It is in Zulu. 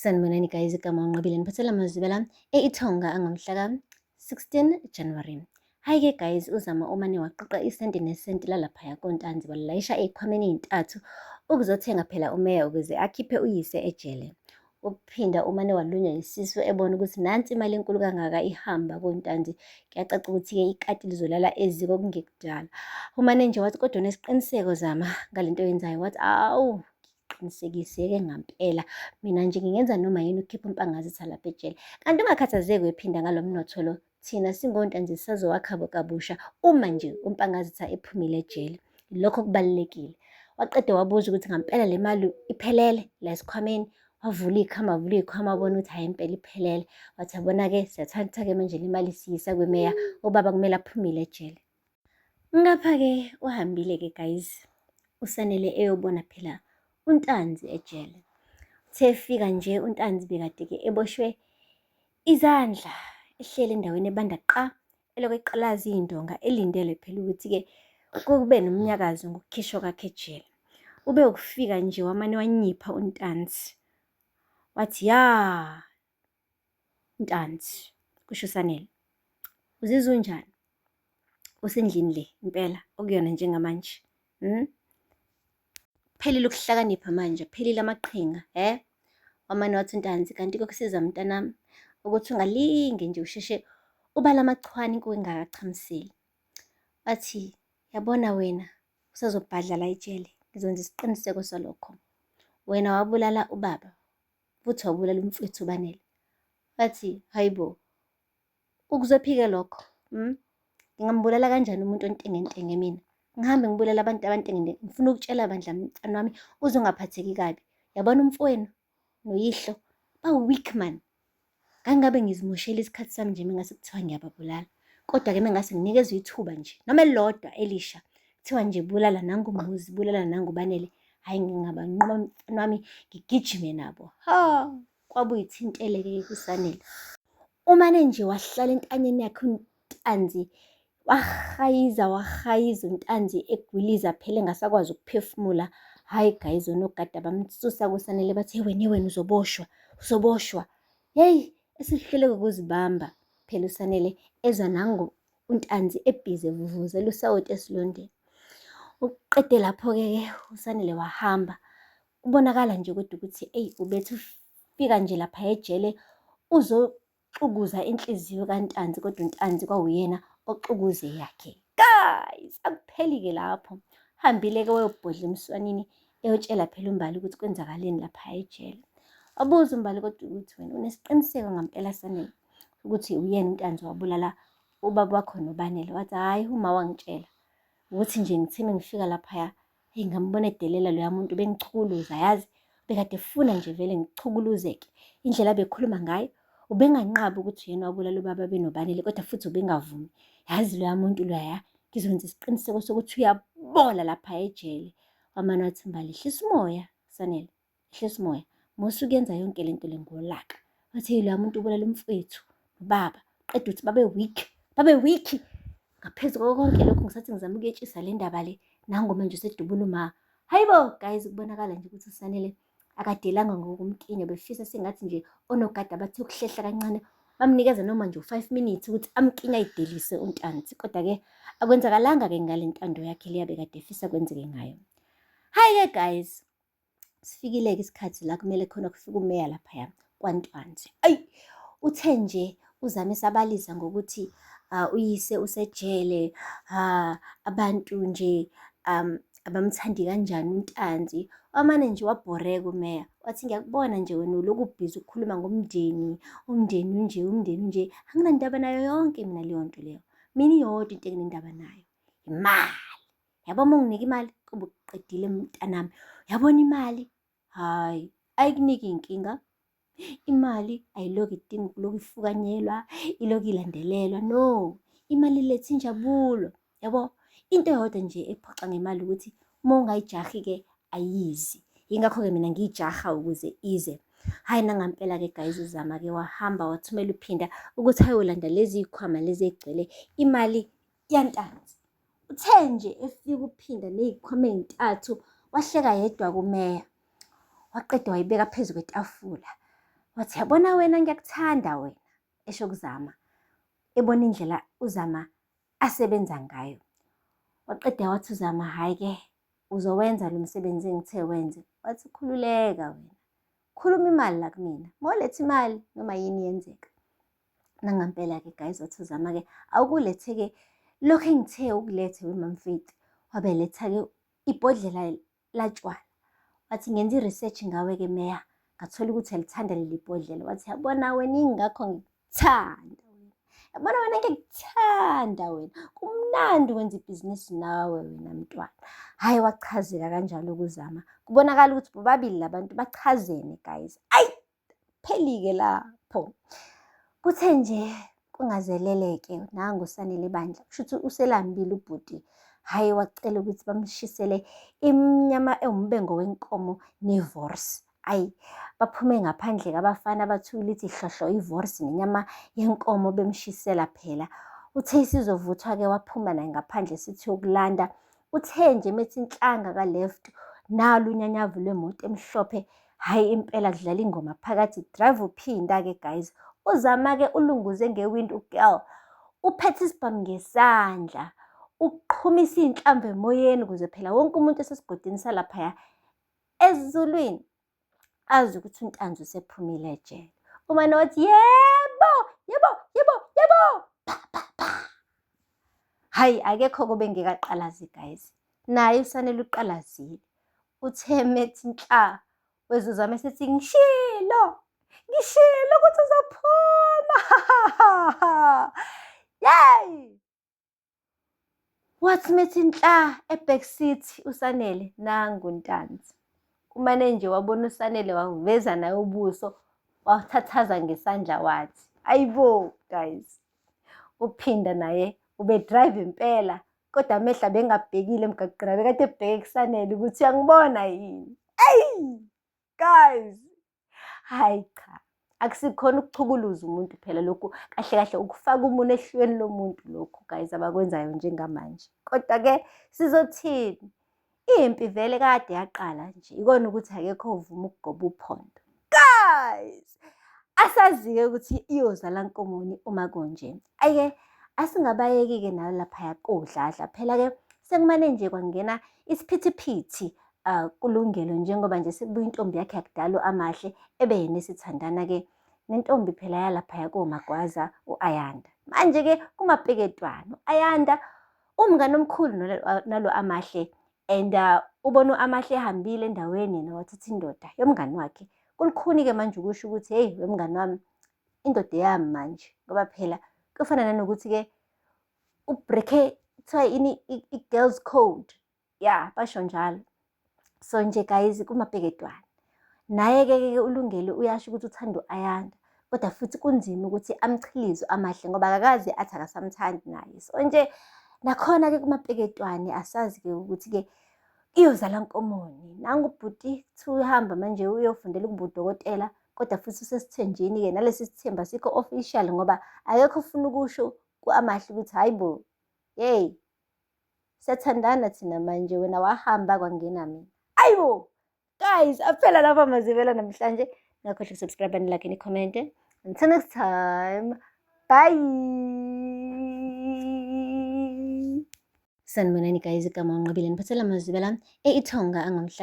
Sanibonani guys, igama uNqobile niphathela amazwi la e-Ithonga angomhla ka-16 January. Hhayi-ke guys, uZama umane waqoqa isenti nesenti lalaphaya koNtanzi walilayisha ey'khwameni ey'ntathu ukuzothenga phela umeya ukuze akhiphe uyise ejele. Uphinda umane walunywa yisisu ebona ukuthi nansi imali enkulu kangaka ihamba koNtanzi. Kuyacaca ukuthi-ke ikati lizolala eziko kungekudala. Umane nje wathi kodwa unesiqiniseko Zama ngalento oyenzayo, wathi awu qinisekiseke ngampela mina nje ngingenza noma yini ukukhipha uMpangazitha lapha ejele. Kanti ungakhathazeki wephinda ngalo mnotho lo, thina singontanzi sisazowakha kabusha uma nje uMpangazitha ephumile ejele. Lokho kubalulekile. Waqede wabuza ukuthi ngampela le mali iphelele la esikhwameni. Wavula iy'khwama, wavula iy'khwama wabona ukuthi hhayi impela iphelele. Wathi yabona-ke siyathatha-ke manje le mali siyisa kwimeya, ubaba kumele aphumile ejele. Ngapha-ke uhambile-ke guys, uSanele eyobona phela uNtanzi ejele. Uthe efika nje uNtanzi bekade-ke eboshwe izandla, ehleli endaweni ebanda qa, elokhu eqalaza iy'ndonga elindele phela ukuthi-ke kube nomnyakazo ngokukhishwa kwakhe ejele. Ube ukufika nje wamane wanyipha uNtanzi, wathi ya Ntanzi, kusho uSanele. Uzizwa unjani? Usendlini le impela okuyona njengamanje. Hmm? Phelile ukuhlakanipha manje, phelile amaqhinga, he? Wamane wathi uNtanzi, kanti kokusiza mntanami ukuthi ungalinge nje usheshe ubala amachwane inkuku ingakachamiseli. Wathi, yabona wena usazobhadla la ejele, ngizokwenza isiqiniseko salokho. Wena wabulala ubaba, futhi wabulala umfowethu uBanele. Wathi, hayi bo, ukuzophike lokho? Hmm? Ngingambulala kanjani umuntu ontengentenge mina? Ngihambe ngibulala abantu abantengentenge. Ngifuna ukutshela bandla mfana wami uze ungaphatheki kabi. Yabona umfowenu noyihlo ba-weak man. Ngangingabe ngizimoshela isikhathi sami nje mengase kuthiwa ngiyababulala. Kodwa-ke mengase nginikezwe ithuba nje noma elilodwa elisha kuthiwa nje bulala nangu Muzi, bulala nangu Banele, hhayi ngingabanquma mfana wami ngigijime nabo. Ha, kwabuye ithinteleke-ke kuSanele. Umane nje wahlala entanyeni yakhe uNtanzi, wahayiza wahayiza uNtanzi egwiliza phela engasakwazi ukuphefumula. Hhayi guys, onogada bamsusa kuSanele bathi wena wena uzoboshwa, uzoboshwa. Yeyi, esihluleka ukuzibamba phela uSanele ezwa nangu uNtanzi ebhizi evuvuzela usawoti esilondeni. Uqede lapho-ke ke uSanele wahamba. Kubonakala nje kodwa ukuthi eyi ubethi ufika nje lapha ejele uzoxukuza inhliziyo kaNtanzi kodwa uNtanzi kwawuyena oxukuze yakhe. Guys, akupheli-ke lapho. Hambile-ke wayobhodla emswanini eyotshela phela uMbali ukuthi kwenzakaleni lapha ejele. Wabuza uMbali kodwa ukuthi wena unesiqiniseko ngampela Sanele ukuthi uyena uNtanzi wabulala ubaba wakho noBanele. Wathi hhayi uma wangitshela ukuthi nje ngithe mengifika laphaya eyi ngambona edelela loya muntu bengichukuluza yazi bekade efuna nje vele ngichukuluzeke indlela abekhuluma ngayo ubenganqabi ukuthi uyena wabulala ubaba benoBanele kodwa futhi ubengavumi yazi loya muntu loya ngizokwenza isiqiniseko sokuthi uyabola lapha ejele. Wamane wathi Mbali hlisa umoya Sanele hlisa umoya musa ukuyenza yonke lento le ngolaka. Wathi loya muntu ubulala umfowethu nobaba qeda uthi babe weak babe weak ngaphezu kwako konke lokhu ngisathi ngizama ukuyetshisa le ndaba le nangu manje usedubula uma. Hayibo guys kubonakala nje ukuthi uSanele akadelanga ngokumkinya befisa sengathi nje onogada bathe ukuhlehla kancane bamnikeza noma nje u-five minutes ukuthi amkinye ayidelise uNtanzi kodwa-ke akwenzakalanga-ke ngale ntando yakhe leya bekade efisa kwenzeke ngayo. Hhayi-ke guys, sifikile-ke isikhathi la kumele khona kufike umeya laphaya kwaNtwanzi. Ayi, uthe nje uZama esabalisa ngokuthi uyise usejele, abantu nje abamthandi kanjani uNtanzi. Wamane nje wabhoreka umeya, wathi ngiyakubona nje wena ulokhu ubhizi ukukhuluma ngomndeni, umndeni unje, umndeni unje. Anginandaba nayo yonke mina leyo nto leyo. Mina iyodwa into enginendaba nayo, imali. Yabo uma unginika imali, kube uqedile mntanami. Yabona imali? Hhayi, ayikuniki iy'nkinga. Imali ayiloku idinga ukulokhu ifukanyelwa, ilokhu ilandelelwa. No, imali iletha injabulo, yabo. Into eyodwa nje ephoxa ngemali ukuthi uma ungayijahi-ke ayizi. Yingakho-ke mina ngiyijaha ukuze ize. Hhayi nangampela-ke guys uZama-ke wahamba wathumela uPhinda ukuthi ayolanda lezi y'khwama lezi ey'gcwele imali yaNtanzi. Uthe nje efika uPhinda ney'khwama ey'ntathu wahleka yedwa kumeya. Waqeda wayibeka phezu kwetafula. Wathi yabona wena ngiyakuthanda wena, esho kuZama, ebona indlela uZama asebenza ngayo. Waqeda wathi uZama hhayi-ke uzowenza lo msebenzi engithe wenze. Wathi khululeka wena, khuluma imali la kumina, mawuletha imali noma yini yenzeka. Nangampela-ke guys wathi uZama-ke awukulethe-ke lokhu engithe ukulethe wemamfeti. Wabeletha-ke ibhodlela latshwala. Wathi ngenza i-research ngawe-ke meya, ngathola ukuthi uyalithanda leli bhodlela. Wathi yabona wena ingakho ngikuthanda wena. Yabona wena ngikuthanda wena. Kumnandi ukwenza ibhizinisi nawe wena mntwana. Hhayi wachazeka kanjalo kuZama. Kubonakala ukuthi bobabili labantu bachazene guys. Ayi pheli-ke lapho. Kuthe nje kungazeleleke nangu uSanele bandla, kusho ukuthi uselambile ubhuti. Hhayi wacela ukuthi bamshisele inyama ewumbengo wenkomo ne-wors. Ayi baphume ngaphandle-ke abafana bathule ithi hlohlo i-wors nenyama yenkomo bemshisela phela. Uthe isizovuthwa-ke waphuma naye ngaphandle sithi uyokulanda. Uthe nje methi inhlanga ka-left nalu unyanyavu lwemoto emhlophe. Hhayi impela kudlala ingoma phakathi, drive uphinda-ke guys. Uzama-ke ulunguze ngewindi ugirl, uphethe isibhamu ngesandla, uqhumisa iy'nhlamvu emoyeni ukuze phela wonke umuntu osesigodini salaphaya ezulwini azi ukuthi uNtanzi usephumile ejele. Umane wathi yebo, yebo, yebo, yebo, pa pa pa. Hhayi akekho kube ngekaqalazi guys. Naye uSanele uqalazile. Uthe methi nhla wezuzama esethi ngishilo, ngishilo ukuthi uzophuma. Yey! Wathi methi nhla e-back seat uSanele nangu Ntanzi. Umane nje wabona uSanele waveza naye ubuso wathathaza ngesandla wathi ayibo guys. Uphinda naye ube drive impela kodwa amehlo abengabhekile emgaqweni abekade ebheke kuSanele ukuthi uyangibona yini. Eyi guys, hayi cha, akusikhona ukuchukuluza umuntu phela lokhu, kahle kahle ukufaka umuntu ehlweni lomuntu lokhu guys abakwenzayo njengamanje. Kodwa-ke sizothini? Impi vele kade yaqala nje, ikona ukuthi akekho ovuma ukugoba uphondo. Guys, asazi-ke ukuthi iyozala nkomoni uma kunje. Ayike asingabayeki-ke nayo laphaya koDladla. Phela-ke sekumane nje kwangena isiphithiphithi kuLungelo njengoba nje sekubuya intombi yakhe yakudala u-Amahle ebe yena esithandana-ke nentombi phela yalaphaya koMagwaza u-Ayanda. Manje-ke kumapeketwane u-Ayanda umngane omkhulu nalo Amahle and ubona u-Amahle ehambile endaweni yena wathatha indoda yomngani wakhe. Kulukhuni-ke manje ukusho ukuthi hey wemngani wami indoda eyami manje ngoba phela kufana nanokuthi-ke ubreak-e kuthiwa yini i-girls code. Ya basho njalo. So nje guys kumapeketwane. Naye-ke ke uLungelo uyasho ukuthi uthanda u-Ayanda kodwa futhi kunzima ukuthi amchilize Amahle ngoba akakaze athi akasamthandi naye. So nje nakhona-ke kumapeketwane asazi-ke ukuthi-ke iyozala nkomoni. Nangu ubhuti kuthiwa uyahamba manje uyofundela ukuba udokotela kodwa futhi usesithenjini-ke nalesi sithembu asikho official ngoba akekho ofuna ukusho ku-Amahle ukuthi hhayi bo, hey siyathandana thina manje wena wahamba kwangena mina. Ayibo guys, aphela lapha mazibela namhlanje. Ningakhohlwa ukusubscribe, nilike, nicommente. Until next time, bye. Sanibonani guys, igama uNqobile niphathela amazwibela e-Ithonga angomhla